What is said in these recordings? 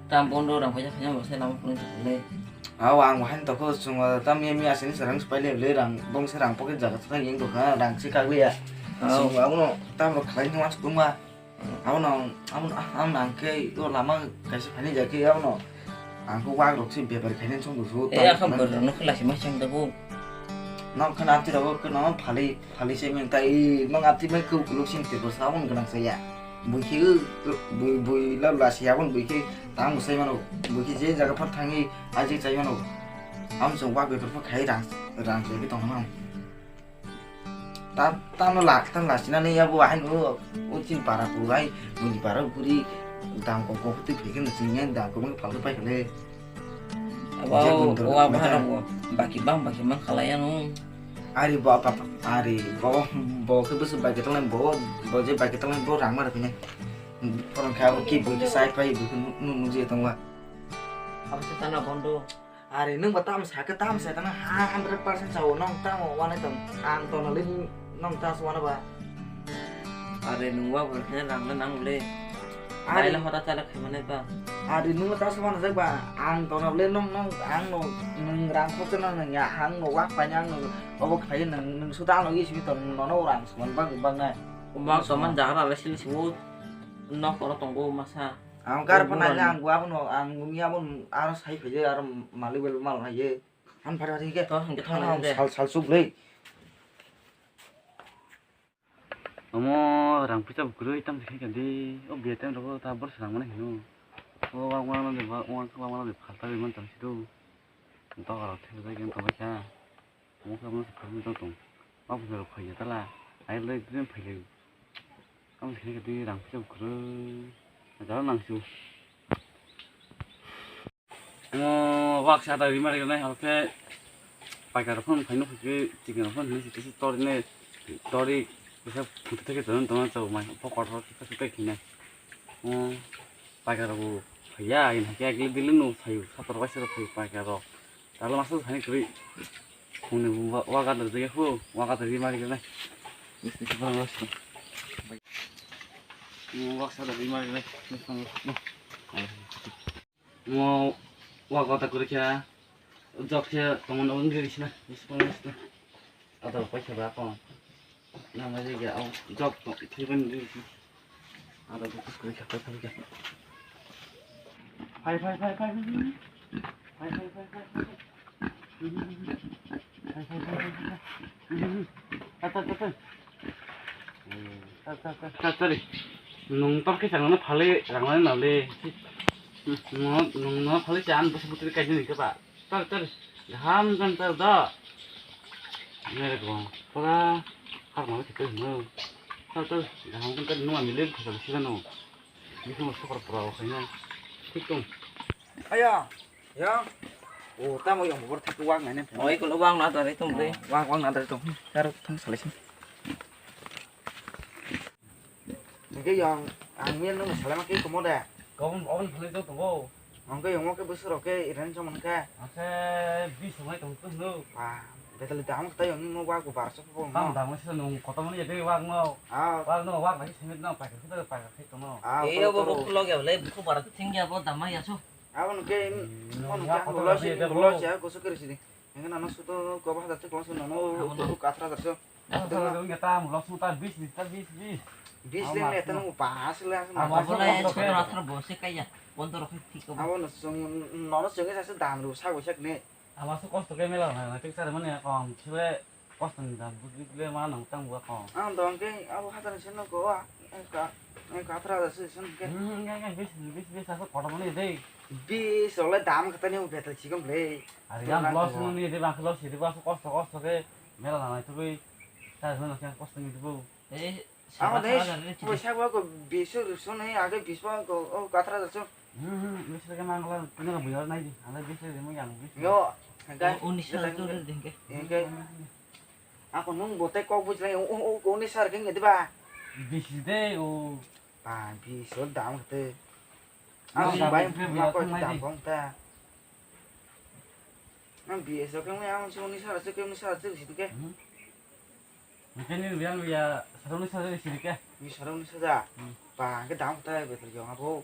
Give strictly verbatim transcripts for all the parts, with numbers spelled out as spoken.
Tam bondo rang paisa paisa bo sai lama phone to le. Aw, ang bahai to ko sung tam ye mi asini sarang spai le le rang bong se rang pocket jaga thang yeng to kha rang si kagli ya. Aw. Sung abono tam rok khlai no mas kuma. Abono, abono, abono ang khe o lama kaisa phani ja khe abono. Ang khe wak rok se bepar khainani song do su. E, tam akam nang bor rok no khlai si ma chang da bo. Nok khana ati rok ko no phali, phali se meng tai nok ati mai ko kuluk sing te ko sabon ganang saya. Bui khe, bui, bui la la si abon bui khe tang sai mano. Bui khe je jaga phar thangi aji chai mano. Am song wak bepar pha khai rang, rang se ke tong mano. Ta, tamo la, tamo la sinani yabo ahin o, o chin para kurai, buni para kuri, dam kok kok twi phikhe no chini dam kok phal pai khale. Abo je bun dor wa ma bhara ta. Bo baki bang baki mang khalai ano. Ari bo apa, ari bo, bo khe busu baki tong bo, bo je baki tong bo rang mar phine. Porong kha bo ki bo ki sai pai bo nu, nu, nu je tong wa. Abo se tana bondo. Ari nwng ba tamo sakhe tamo sai tana ha hundred percent sao nwng tamo wanai tong ang tonali nwng ta suana ba. Ari nwng wa bo khe rang le nang le. Ari. Laila hota chala khai mane ba. Ari nwng ta suana jak ba ang tonali nwng nwng ang no nwng rang khotna nwng ya ang no wa pa ang no obo khai nwng nwng suda no isi ton no no rang suan bang bang nai. Bang toman jaga la sil sibo nok oro tongo masa. Ang gar pha nai ang gua bono ang nungya bono aro sai phai je aro malik bel mal hai je. Han phari phari ke. To hingke thang nai je. Sal sal suk le. Omo rang pisa bukrui tam se khe di. O B T M rogo ta bor serang mani hino. O wa wa na de wa wa wa na de phalta de man tam sido. Doga rok thepjagwi wng tongbaikha. Omo khe omo se phaiwi tong tong. Obo se rok phaiya tala. Ai le green phailai. Omo se khe twi rang phisa kwrwi. Jaro nang su. Omo wak sa da rimar gana hal khe paikar rok phano phaino phaiwi chicken rok phano hinwi se tori ne tori kisa phutu theke tong tong chau mai pokot rok kisa kisa khinai. Omo Paikar rok bo phaiya, ani hakhe agli dili no phaio, sator bai sator phaio paikar rok. Talo masa thani kwrwi. Khungni wa-, waga da jaya hu, waga da ri mari gana. Wak sa da ri mari gana. Mo waga da kwrwi kha. Jok khe tongmani wngwi rikhe na, bisi tongmani sina. Adal paikha ba tong. Nang ma jagya, oh, jok tong, thaiban rikhe. Adal bisi kwrwi kha, paikha ba. Phai, phai, phai, phai. Phai, phai, phai, phai, phai. Phai, phai, phai, phai, phai. Acha, acha, acha. Acha, acha, acha, acha. Nung tor khe chang na phale, rang na le. Nung, nung no phale chan, bus butri kai ni ke ba. Tar, tar, gaham jang tar da. Mere gong, pura har ma khete no. Tar, tar, gaham jang tar no ami le khosal sira no. Ni ko sokor pura o khaina. Thik tong. Aya, ya. O, tamo yang bor thik wang nai ne. Oi, ko wang na dare tong le. Wang, wang na dare tong. Tar thang salai sin. Hingke yang, ang miyan nung salai ma ke komo de. Kobon, obon phulai to tongo. Hingke yang mo ke busur oke iran sa man ke. Ase bis sungai tong tu nu. Ah, betul dah mo tayo ni mo wa ko bar sa ko mo. Tang dang sa nung koto mani yade wak mo. Ah. Wak no wak lagi semit no pakai kita pakai kita no. Ah, eh, bo bo pulo ge le bu ko bar tu thing ya bo dama ya so. Abon ke, hmm, mon ya ke koto mulo lagi si, ya mulo bo. Sia ko so kiri sini. Hingke nano suto ko ba hajar se ko so nano. Abon ko katra hajar se. Abo to wngkha ta, mulo sung ta bis, bis ta bis, bis. Bis le neta nung pas le. Abo le sotor atharo bo se kaiya, pondro khai thik ko. Abo no sung, nono sung sa se dam ru sa bo sak ne. Abo se kosto ke mela na, na tik sar mane kom, chile kosto ni dam bujli le ma nang tang bo kom. Ang dong ke abo hajar se no ko a, ka, ka atharo hajar se sen ke. Hmm, ngai, ngai, bis, bis, bis, asa kotor mani dei. Bis ole dam kata ni betel chikon le. Ari yang mulo sung ni dei, bang lo siri ba kosto, kosto ke. Mela nanai tubui, ta hwn khe kosto ni tubui. Eh, amo dei, seba sara jani poisa bo ko bisu rusu nei, age bis bo ko, o, kwatra jasu. Hmm, hmm, bis ke mangla, tini ko buyar nai di, anda bis ke mo yang bis. Yo, hingke, o, unis sar jeta tu hingke, de hingke. Hingke. Ako nung bote kok bujlai, o, o, o, unis sar ke ngedi ba. Bis de, o. Ba, bis o dam te. Ang bai ma ko dam bong ta. Ang B S o khe ang soni sara se khe sara se sidi khe. Hmm. Mechanic yang ya saroni sara sidi khe. Ni saroni sara. Hmm. Ba, ke dam ta betul jong abo.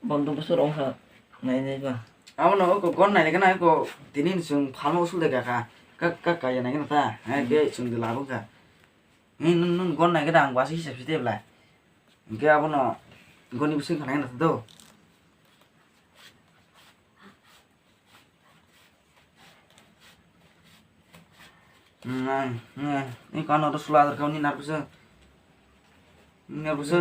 Bondo bwswk wngkha, nai nai ba. Abono oko gon nai gana oko tini chwng phalma usul de kaka. Kak, kak kaya nai gana ta. Hai ke chwng de labo kha. Ni nun nun gon nai gana ang basi hisab site bla. Hingke abono goni bising khanai na do. Nai, nai, ni kano to sula adar kau ni narbusa. Ni narbusa.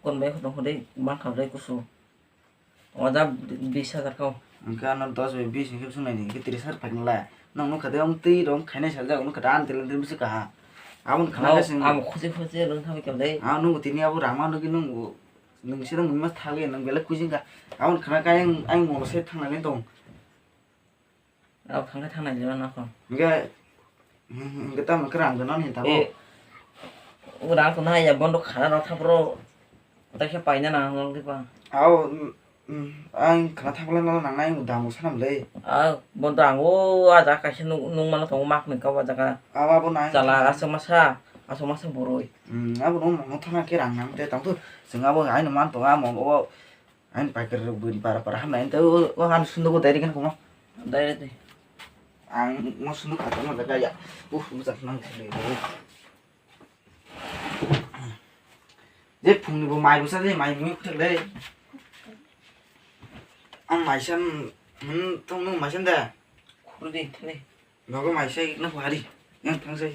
Kon bai khotong khodai bang khamdai kusu. Oda bis hajar kau. Hingke ano dos bai bis hingke bising nai ni, hingke tris hajar paikna la. Nang nukha de ong twi rong khainai saljak nukha de an telen telen bising kaha. Abon khana Amo, gasing. Amo khusi khusi rong thangwi khamdai. Ah, nung tini abo rama nugi nung. Nung sino mungma thagwi nung belai kujing kha. Aboni khana khe ayang, ayang molo se thangnani tong. Rok thangkhe thangnai jora nokho. Hingkhe, hingkhe tamo khe rang gwnani tabo. Eh, o rang kono haya bondo khana rok thapro. Tei khe paina nang nang diba. Ao, mm, mm, ang khana thapla nang nang nai damo sanam le. Ah, bondo ang o aja kaisa nung, nung mano tongo mak ni kau aja ka. Abo abo nai. Chala aswk masa, aswk masa boroi. Hmm, abo no mano thana khe rang nang te tang tu. Chwng abo ai no man tongo amo o. Ang paikar rok bwrwi para para hamnai, ang tei o, o, ang sunduk o direct ang kono. Direct di. Ang mo sunduk kha tongma jaga ya. Uh, bwsa nang sunduk o. Je phungni bo mai bwsa je mai mui kuthak le. Ang mai san, hmm, tong nung mai san da. Khur di thani. Nogo mai sai na hari. Yang thang sai.